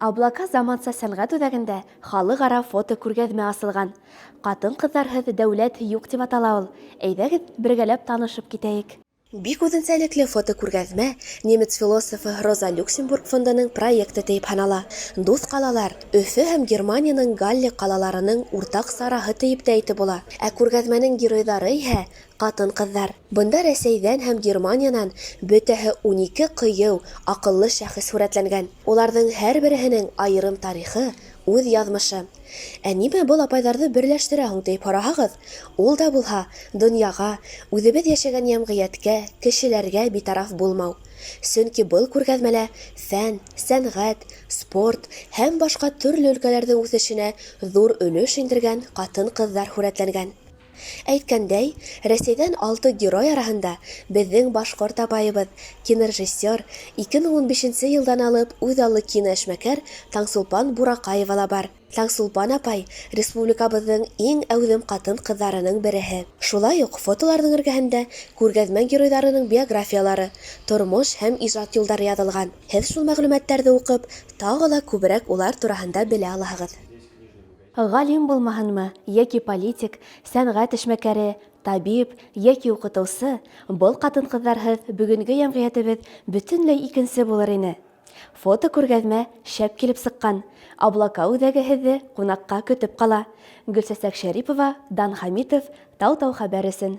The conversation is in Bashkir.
Облака заманса сәнгать үзәгендә халыкара фотокүргәзмә асылган. Катын-кызларһыз дәүләт юк дип атала ул. Әйдәгез, бергәләп танышып китәек. Бик үзенчәлекле фотокүргәзмә немец философы Роза Люксембург фондының проекты диеп һанала. Дус калалар, Өфе һәм Германиянең Галле калаларының уртак сараһы диеп тә әйтеп була. Ә күргәзмәнең геройдары иһә, катын-кызлар. Бында Рәсәйдән һәм Германиянән бөтәһе 12 кыю, акыллы шәхес сурәтләнгән. Уларның һәрбереһенең аерым тарихы, үз язмышы. Ә нимә был апайҙарҙы берләштерә һуң тиеп һораһағыҙ, ул да булһа, донъяға, үҙебеҙ йәшәгән йәмғиәткә, кешеләргә битараф булмау. Сөнки был күргәҙмәлә фән, сәнғәт, спорт һәм башҡа төрлө өлкәләрҙең үҫешенә ҙур өлөш индергән ҡатын-ҡыҙҙар һүрәтләнгән. Әйткәндәй, Рәсәйҙән алты герой араһында беҙҙең башҡорт апайыбыҙ, кинорежиссер, 2015 нсе йылдан алып үҙаллы киноэшмәкәр Таңсулпан Буракаева ла бар. Таңсулпан апай, республикабыҙҙың иң әүҙем ҡатын-ҡыҙҙарының береһе. Шулай уҡ фотоларҙың эргәһендә күргәҙмә геройҙарының биографиялары, тормош һәм ижад юлдары яҙылған. Һеҙ шул мәғлүмәттәрҙе уҡып, тағы ла күберәк улар тураһында белә алаһығыҙ. Галим булмаһынмы, яки политик, сәнгать эшмәкәре, табиб яки укытыусы, был катын-кызларһыз бүгенге йәмгыятебез бөтенләй икенсе булыр ине. Фотокүргәҙмә шәп килеп сыҡҡан. Облака үҙәге һеҙҙе ҡунаҡҡа көтөп ҡала. Гөлсәсәк Шәрипова, Дан Хәмитов, Тау-Тау хәбәр өсөн.